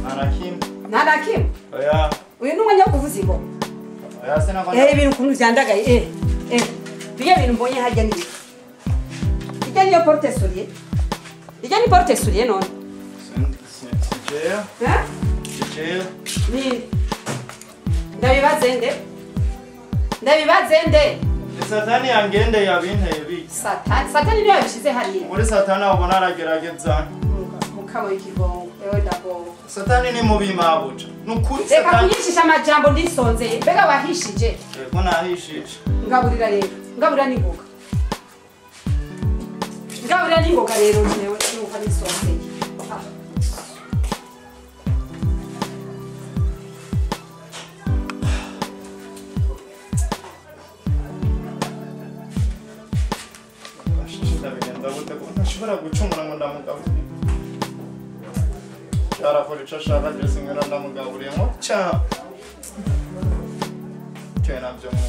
Nta Nta na kimwe? Oya. Uyu ni umwanya wo kuvuza ingoma. Oya sinako. Ibintu ukuntu vyandagaye Bijya bintu mbonye harya ni iki? Ijya niyo porte soulier. Ijya ni porte soulier none. Si jewe. Eh? Si jewe. Ni ndabibaze nde? Ndabibaze nde? Ni Satani yangende yabinteye biki. Satani, Satani niyo yabishize hariya. Muri Satani ubona aragerageza. Mukama w'ikigongo, ewe ndagowe. Satani ni mubi mabuja. Nukuri Reka Satani. kunyishisha amajambo ndisonzeye. Mbega wahishije? Yego nahishije. Ngaburira rero. Ngaburira n'ingoga. Ngaburira n'ingoga rero jewe nuko nisonzeye. Ah. Ndabigenda gute ko ntashobora gucumura ngo ndamugaburire. Arakora icyo ashaka byose ngo ndamugaburiye ngo cya. Cyo nabyo mu.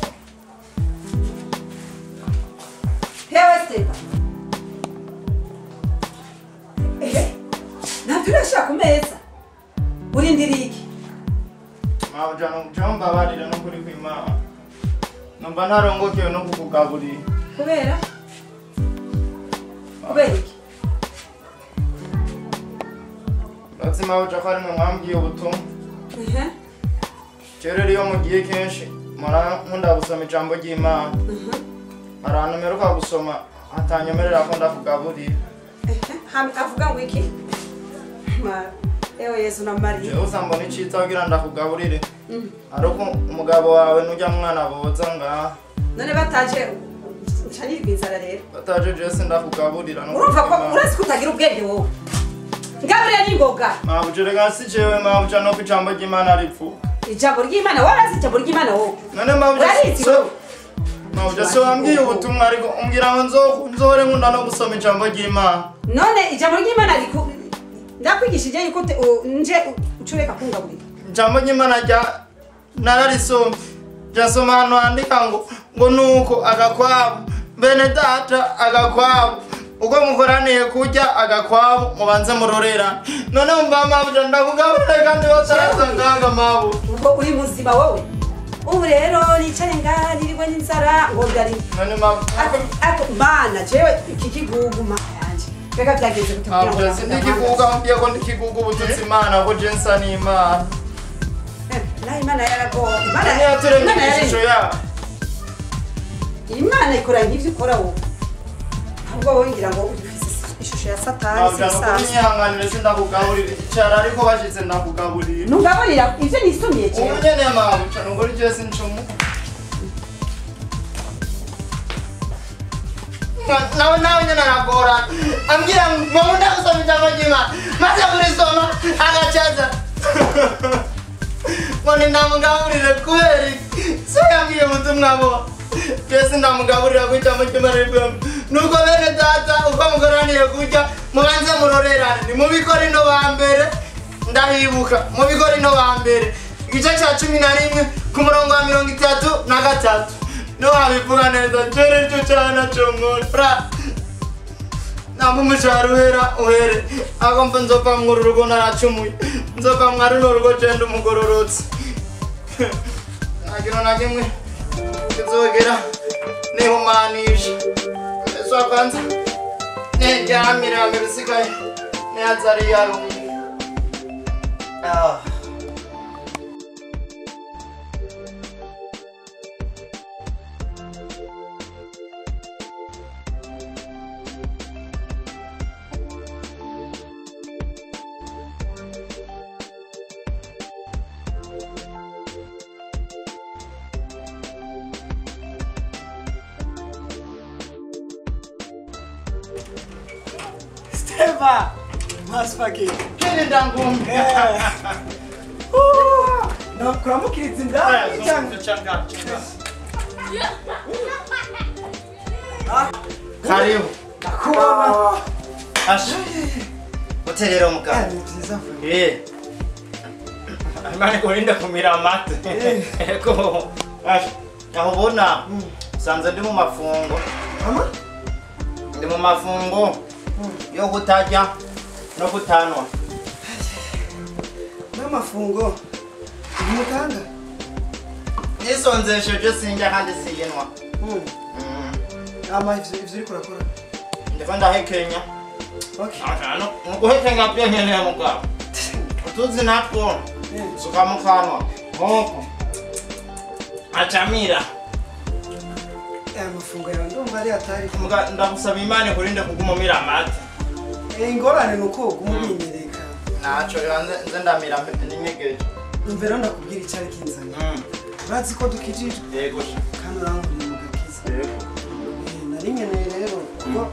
Hewe Steva. Ntabyo urashaka ku meza. Urindiriye iki? Mabuja no mbabarira no kuri kw'Imana. Numva ntarongokewe no kukugaburira. Kubera? Kubera iki? Urazi mabuja ko ari mwe mwambwiye ubutumwa. Rero iyo mugiye kenshi nkunda gusoma ijambo ry'Imana. Hari ahantu mperuka gusoma hatanyemerera ko ndakugaburira. Avuga ngo iki? Ewe Yesu na Mariya. Jewe uzambona iciza kugira ndakugaburire. Ariko umugabo wawe nujya mwana boza ngaha. None bataje ncanirwa inzara rero. Bataje jewe sindakugaburira. Urumva ko urazi ko utagira ubwenge wowe. Ngaburira n'ingoga. Mabuja reka si jewe mabuja no ijambo ry'Imana ripfu. Ijambo ry'Imana warazi ijambo ry'Imana wowe. None mabuja so mabuja so wambwiye ubutumwa ariko umbwira ngo nzohore nkunda no gusoma ijambo ry'Imana. None ijambo ry'Imana riku ndakwigishije yuko nje ucureka kungaburira. Ijambo ry'Imana rya nararisoma. Jasoma hano handika ngo nuko agakwabo bene data agakwabo uko mukoraniye kurya agakwabo mubanze murorera. None umva mabuja ndakugaburira kandi bataraza ngaga mabu. Ubwo uri muzima wowe. Ubu rero nicare ngaha nirirwe n'inzara ngo byari. None mabu ako mana jewe iki kigugu ma yanje. Mbega byageze gute kugira ngo sindikiguga mbwiye ko ndikigugu ubututsi Imana ko je nsa n'Imana. Na Imana yarago. Imana yaturemye ishusho yayo. Imana ikora nk'ivyo ukora wowe. Ahubwo wowe ngira ngo ufise ishusho ya Satani sisanzwe. Nyihanganire sindakugaburira icara ariko bashitse ndakugaburira. Ntugaburira ivyo nisumiye jewe. Ubu nyene mabuja nukuri jewe sincumu. Nawe nyene aragora. Ambwira ngo ndagusoma ijambo ry'Imana. Maze kurisoma agacaza. Ngo ndamugaburire kubera iki? So yambwiye ubutumwa bo. Twese ndamugaburira ku ijambo ry'Imana rivuga nuko bene data uko mukoraniye kurya mubanze murorerane ni mubikora ino ba mbere ndahibuka mubikora ino ba mbere igice cya 11 ku murongo wa 33 no wabivuga neza cyo cyo cyana cyo nkora ntabwo umushahara uhera uhere agomba nzopfa mwuru rugo naracumuye nzopfa mwari rugo cenda umugororotse nta kintu na kimwe kizogera nihumanisha Yesu kwanza neryamira bisigaye neyazari yarumye. Ah. Steva! Masfaki. Kene ndangumbi. No, kuramukiriza indani cyangwa cyangwa. Karibu. Nakubona. Asha. Uterera mugabo. Ni byiza. Eh. Imana ikurinda kumira amate. Ego. Asha. Aho ubona usanze ndi mu mafungo. Ama? Ndi mu mafungo yo kutarya no kutanwa. Kamafungo. Mutanga. Nisonzesheje sinjya kandi siyinwa. Ama ivyo uriko urakora. Ndiko ndahekenya. Okay. Ano, nguhekenya pia nyene mugabo. Utuzi natwo. Suka mu kanwa. Nkoko. Acamira. Amafungo yawe ndumva ari atari. Muga ndagusaba Imana ikurinde kuguma umira amata. Ingorane nuko uguma ubinyereka. Naco nze ndamira n'inyegeje. Umvera ndakubwira icari kinzanye. Urazi ko dukijijwe? Yego. Kandi urankurira mu gakiza. Yego. Nari nkeneye rero kuko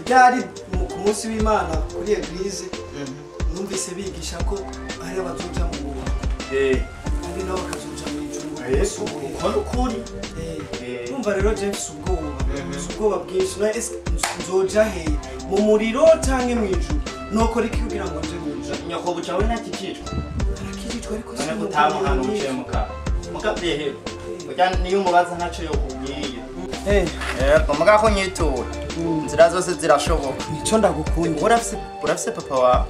ryari ku munsi w'Imana kuri eglise numvise bigisha ko hari abazoja mu muriro. Kandi nabo bakazoja mu ijuru. Yesu uko nukuri. Numva rero James ubwoba. Ubwoba bwinshi. Na ese nzoja he? Mu muriro canke mu ijuru? Nokora iki kugira ngo nje mu ijuru? Nyoko buca we ntakijijwe. Arakijijwe ariko si gutamuhana umuciye muka. Mukabyehe. Burya niyo umubaza ntaco yokubwiye. Muga ko nyitura. Inzira zose zirashoboka. Nico ndagukunda. Urafise papa wawe?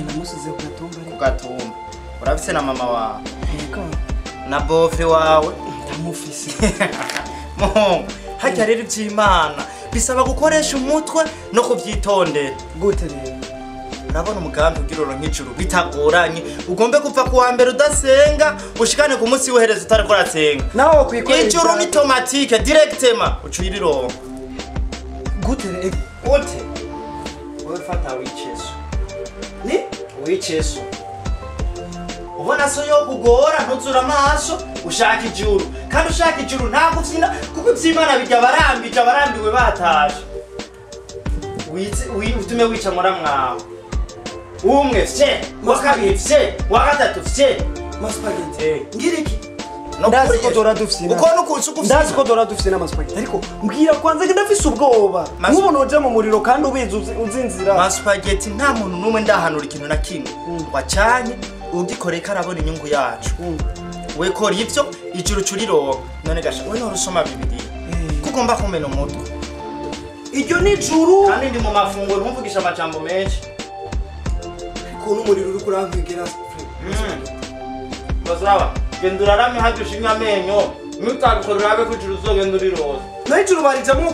Namusize ku gatumba. Ku gatumba. Urafise na mama wawe? Yego. Na bofe wawe? Ndamufise. Muhungu, harya rero ivy'Imana bisaba gukoresha umutwe no kuvyitondera. Gute rero? Urabona umugambi ugira uronke ijuru bitagoranye, ugombe kuva ku wa mbere udasenga ushikane ku munsi w'uhereza utariko urasenga. Naho kwikoresha ijuru ni automatique directement uca uyirironka. Gute rero? Gute? Wewe fata wiceso. Ni? Wiceso. Ubona so yo kugora ntuzura amaso ushaka ijuru. Kandi ushaka ijuru nta gufyina kuko ivy'Imana bijya barambije abarambiwe bataje. Utume wica muramwawe. Umwe fye, wa kabiri fye, wa gatatu fye. Masupageti. Ngira iki? Ndazi ko dora dufyina. Uko nuko ufyina. Ndazi ko dora dufyina masupageti. Ariko mbwira kwanza ndafise ubwoba. Nk'ubona uja mu muriro kandi ubizi uzinzira. Masupageti nta muntu numwe ndahanura ikintu na kimwe. Wacanye ugikoreka arabona inyungu yacu. We kora ivyo ijuru curironka. None gasha we norusoma Bibiliya. Kuko mba kumena umutwe. Iryo ni ijuru. Kandi ndi mu mafunguro ntumvugisha amajambo menshi. Ukuntu umuriro uri kurankwegera. Bazaba genda urarame hajya ushimye amenyo nutabikora urabe ko ijuru uzogenda uriroza. Naho ijuru barijamwo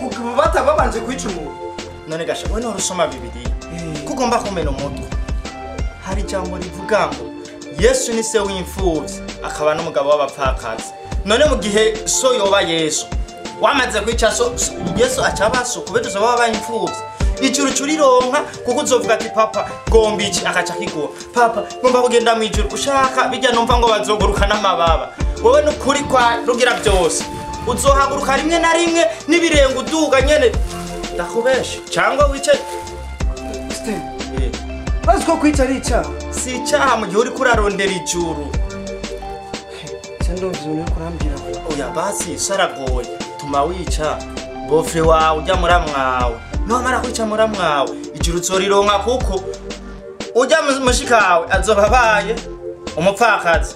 babanje kwica umuntu. None gasha we norusoma Bibiliya. Kuko ugomba kumena umutwe. Hari ijambo rivuga ngo Yesu ni se w'imfuvyi akaba n'umugabo w'abapfakazi. None mu gihe so yoba Yesu wamaze kwica so Yesu acaba so kubera uzoba wabaye imfuvyi. Ijuru curironka kuko uzovuga ati papa gomba iki akaca kiguha. Papa ngomba kugenda mu ijuru ushaka bijya numva ngo bazoguruka n'amababa. Wowe nukuri kwa rugira byose uzohaguruka rimwe na rimwe n'ibirenga uduga nyene ndakubesha cyangwa wice. Bazi ko kwica ari icyaha. Si icyaha mu gihe uriko urarondera ijuru. Ndumva ibintu uriko urambwira. Oya basi saragoye tuma wica bofe wawe ujya muramwawe. Numara kwica muramwawe ijuru uzorironka kuko ujya mushikawe azoba abaye umupfakazi.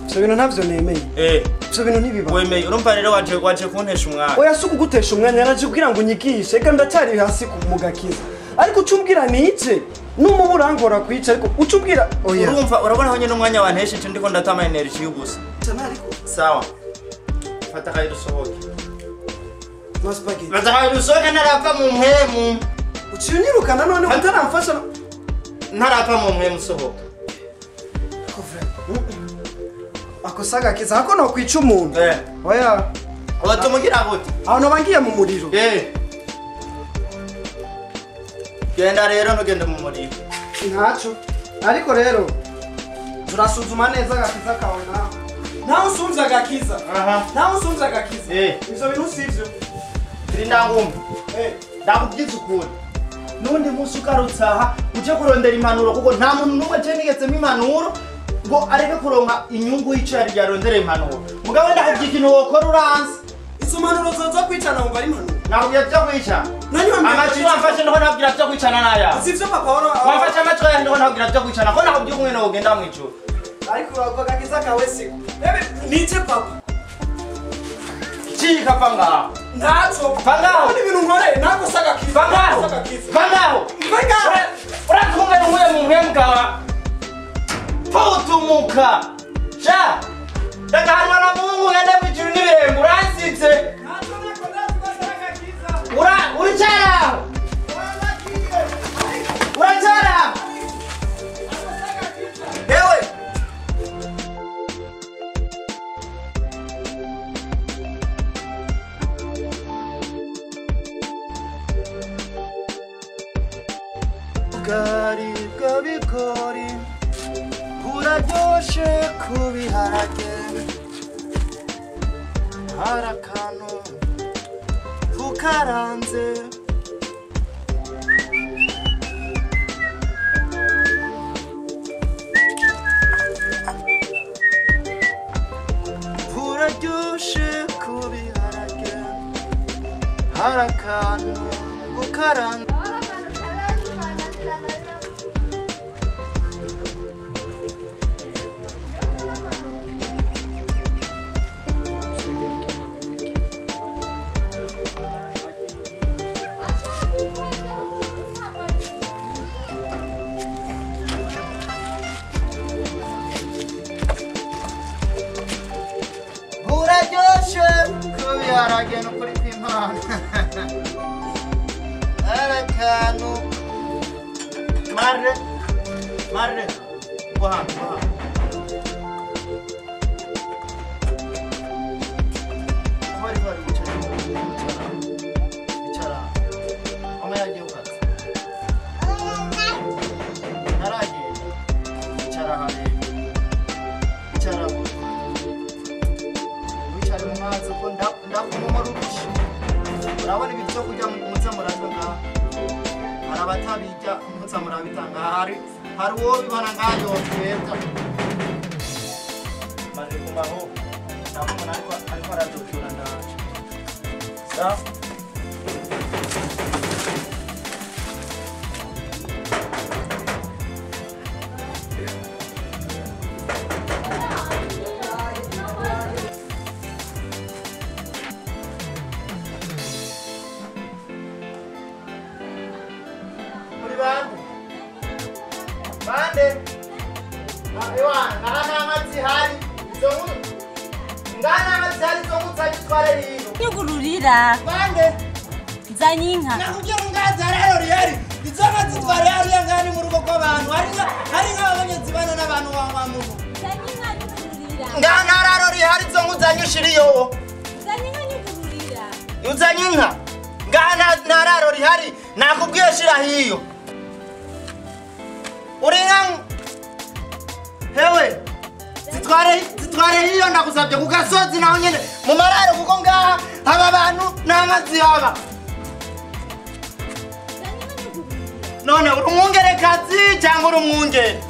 Ivyo bintu ntavyo nemeye. Ivyo bintu ntibiba. Wemeye urumva rero waje kuntesha umwanya. Oya si ukugutesha umwanya naraje kugira ngo unyigishe eka ndacyari hasi mu gakiza. Ariko ucumbwira nice numubu urangora kwica ariko ucumbwira oya. Urumva urabona aho nyene umwanya wantesheje ndiko ndatama energy y'ubusa. Ariko sawa. Fata kayi dusohoke. Masupageti. Fata kayi dusohoke ntarapfa mu mpemu. Uciye unyirukana none utaramfasha. Ntarapfa mu mpemu sohoka. Ako sagakiza hako no kwica umuntu. Oya. Watumugira gute? Aho no bangiye mu muriro. Genda rero ntugende mu muriro. Ntaco. Ariko rero turasuzuma neza agakiza kawe nawe. Nawe usumvye agakiza. Nawe usumvye agakiza. Ivyo bintu sivyo. Rinda ngumva. Ndakubwiza ukuri. Nundi munsi ugarutse aha uje kurondera impanuro kuko nta muntu n'umwe je nigezemo impanuro ngo areke kuronka inyungu y'ico yari yarondera impanuro. Mugabo ndakubwira ikintu wokora uranse. Izo mpanuro zoza kwicana wumva ari impanuro. Nakubwira vyo kwicana. Amajwi wamfashe ndiko nabwira vyo kwicana naya. Sivyo papa woro. Wamfashe amajwi yawe ndiko nabwira vyo kwicana ko nakubwira umwene wogenda mw'ijuru. Ariko uravuga agakiza kawe siko. Ebe nice papa. Chika panga. Ntaco. Panga. Ni ibintu nkoreye nako sagakiza. Panga. Panga. Panga. Urakumwe n'umwe mu mpembwa. Imuka. Sha. Ndagahanwa na Mungu ngende mwijuru n'ibirenge uransitse. Ura uricara. Uracara. Ewe. Ubugari bw'ibigori buraryoshe kubiharage hari akantu bukaranze buraryoshe kubiharage hari akantu bukaranze. Kubiharage nukuri kw'Imana arakanu marre marre guhana guhana bari bari bicara bicara mama yagiye kukazi ntaragenda bicara hariya bicara wicare mu mazi uko ndakumumara urushi urabona ibi byo kurya muza murabyo ngaha hari abatabirya muza murabitanga hari uwo bibona ngaha yotwebwa maze kumaho ndabona ariko aradotora ndaje sawa. Bande. Ewa, ngana amazi hari. Ngana amazi hari zo mutagitware rino. Nyugururira. Bande. Nzanye inka. Nakubwiye ngo ngaza rero rihari. Izo nka zitware hariya ngani mu rugo kw'abantu. Hari nk'abanyenyezi bano n'abantu wa muntu. Nzanye inka nyugururira. Ngana rero rihari zo nguzanye ushiriyo. Nzanye inka nyugururira. Uzanye inka. Ngana nararo rihari. Nakubwiye shira hiyo. Uringa hewe zitware hiyo ndagusabye ku gasozi naho nyene mu mararo kuko ngaha haba abantu n'amazi haba. None uri umwungerekazi cyangwa uri umwungere?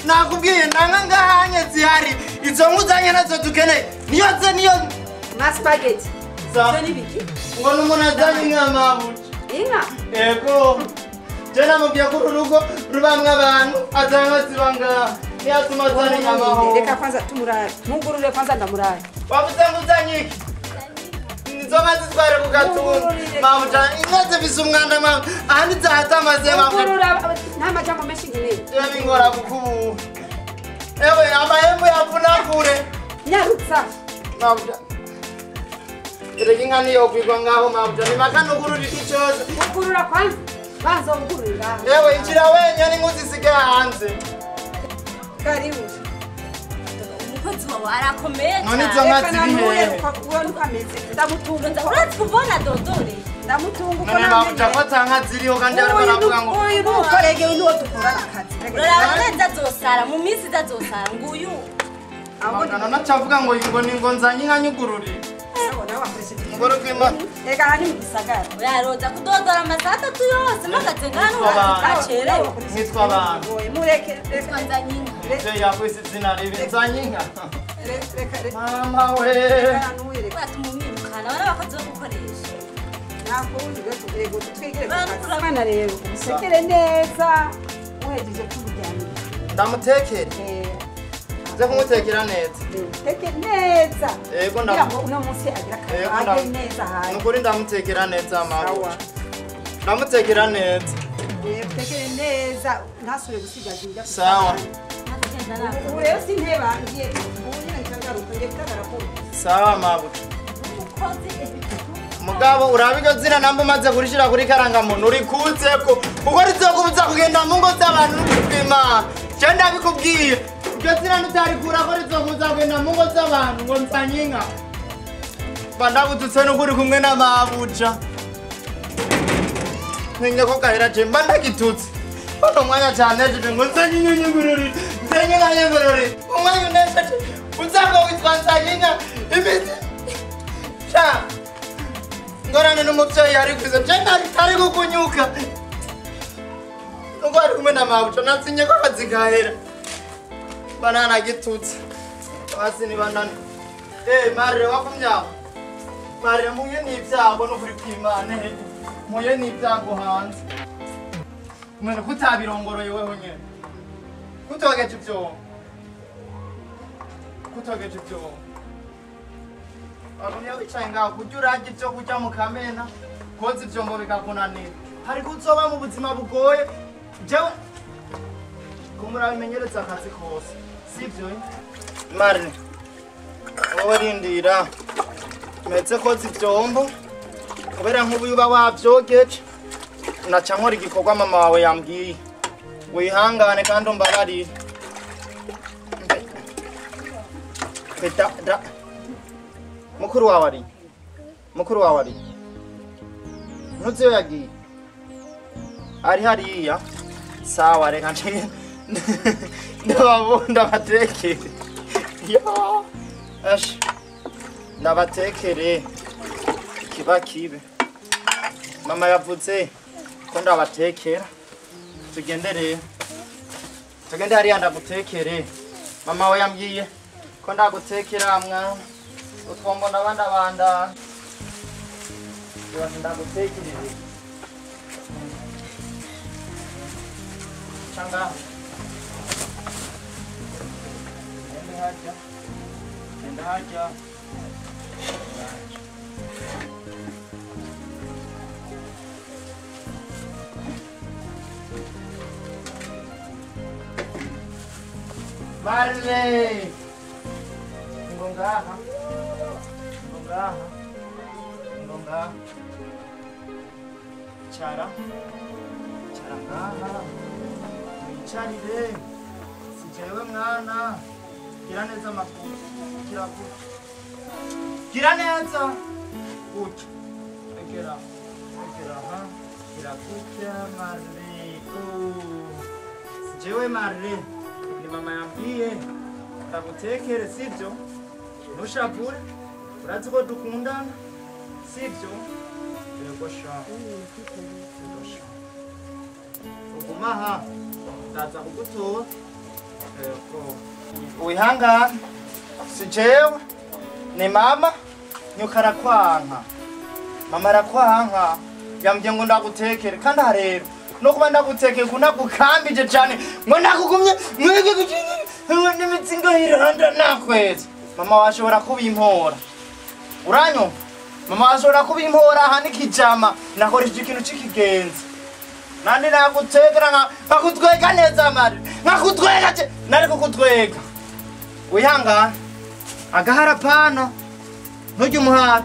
Nakubwiye nanga ngahanye zihari izo nkuzanye nazo dukeneye niyo ze niyo na spaghetti. Izo ni biki? Ngo n'umuntu azanye inka mabuja. Inka? Ego. Je namubwiye ko uru rugo rubamwe abantu azanga ziba ngaha ntiyatuma azana inyama ho. Reka kwanza tumurabe. Mugurure kwanza ndamurabe. Wavuze ngo uzanye iki? Nizo nka zitware ku gatuntu. Mabuja inka zifise umwanda mama. Ahandi zahata amazi mabuja. Mugurura nta majambo menshi nkeneye. Jewe bingora kukubu. Ewe amahembe yavuna kure. Nyarutsa. Mabuja. Erega inka niyo kwigwa ngaho mabuja. Nimakanugurura iki cyose. Mugurura kwanza. Banza ugurura. Ewe injira wenyine inka uzisige hanze. Karibu. Umukozi wawe arakomeye cyane. None izo nka ziri hehe? Ndamutunga. Urazi kubona dodori. Ndamutunga uko none mabuja ko ata nka ziriho kandi ariko aravuga ngo uyu ni umukorege uyu niwo dukorana akazi. Uraraba neza azosara mu minsi izazosara nguyu. None acavuga ngo ngo ni ngo nzanye inka nyugururire. Ngoro kw'Imana. Reka aha ni mu gisagara. Uraroza kudodora amasaha atatu yose mpagaze ngaha ntacerewe. Nitwa abantu. Mureke reka nzanye inka. Umuvyeyi yakwise izina ribi nzanye inka. Reka Mama we. Uratuma umwirukana bari abakozi bo gukoresha. Nakundi rero twigire ku mwana rero umusekere neza uhejeje kumujyana. Ndamutekere. Nze kumutekera neza. Teke neza. Yego ndamu. Uno munsi agira akaje neza hayi. Nukuri ndamutekera neza mama. Ndamutekera neza. Tekere neza. neza ntasubire gusigaza injya. Sawa. Ubu rero sinteba ngiye ubu nyine nshagaruka ngiye gutagara ko. Sawa mabuja. Mugabo urabigo zina namba umaze kurishira kuri karangamuntu urikutseko kuko rizokubuza kugenda mu ngo z'abantu n'ubupima. Je ndabikubwiye iryo zina nutarikura ko rizokubuza kugenda mu ngo z'abantu ngo nzanye inka. Bandagututse n'ukuri kumwe n'amabuja. Nkenye ko gahera je mba ndagitutse. Uno mwanya cyane je ngo nzanye inyungururi nzanye inka y'ingururi. Umwanya unesheje uzanga witwa nzanye inka imiti. Sha ngorane n'umuvyeyi ari kwiza je ntari kukunyuka. Nuko ari kumwe na mabuja natsinye ko akazi gahera. Banana gitutse. Basi ni banana. Marire wakumyaho. Marire muye n'ibyago no kuri kwimana. Muye n'ibyago hanze. Mwene kutabirongoroye weho nyene. Kutogeje ibyo. Kutogeje ibyo. Abonye wicaye ngaho kurya urarya ibyo kurya mu kamena koza ivyombo bikakunanira. Hariko uzoba mu buzima bugoye. Jewe kumurabimenyereza akazi kose. Sivyo? Marine. Wowe rindira. Metse koza ivyombo. Kubera nk'ubu yuba wavyogeje. Naca nkora igikorwa mama wawe yambwiye. Wihangane kandi umbabarire. Da. Mukuru wawe ari. Mukuru wawe ari. Ntuzi iyo yagiye. Ari hariya. Sawa reka nce ndabatekere. Yo. Ash. Ndabatekere. Kiba kibe. Mama yavuze ko ndabatekera. Tugende rero. Tugende hariya ndagutekere. Mama we yambwiye ko ndagutekera mwana. Utwombo ndabandabanda. Ndagutekerere. Changa. Genda hajya. Genda hajya. Marley. Ngo ngaha. Ngo ngaha. Ngo ngaha. Chara. Chara ngaha. Wicarire. Si jewe mwana. Gira neza amakuru. Gira gutya. Gira neza. Gutya. Egera. Egera ha. Gira gutya Marley. Si jewe Marley. Ni mama yambwiye ndagutekere sivyo? Ntushavure. Urazi ko dukundana sivyo? Yego sha. Yego sha. Uguma aha. Ndaza kugutora. Yego. Wihangane. Si jewe. Ni mama. Nyuka arakwanka. Mama arakwanka. Yambwiye ngo ndagutekere kandi aha rero no kuba ndagutekeye kunagukambije cyane ngo nakugumye mwege n'imitsi ngahiranda nakweza. Mama washobora kubimpora. Uranyumva? Mama washobora kubimpora aha nikijama nakoresheje ikintu c'ikigenzi. Nandi nagutekera nkakutwega neza mari. Nkakutwega nari kukutwega. Wihangane. Agahara pana. Ntujye umuhara.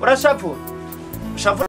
Urashapura. Ushavura.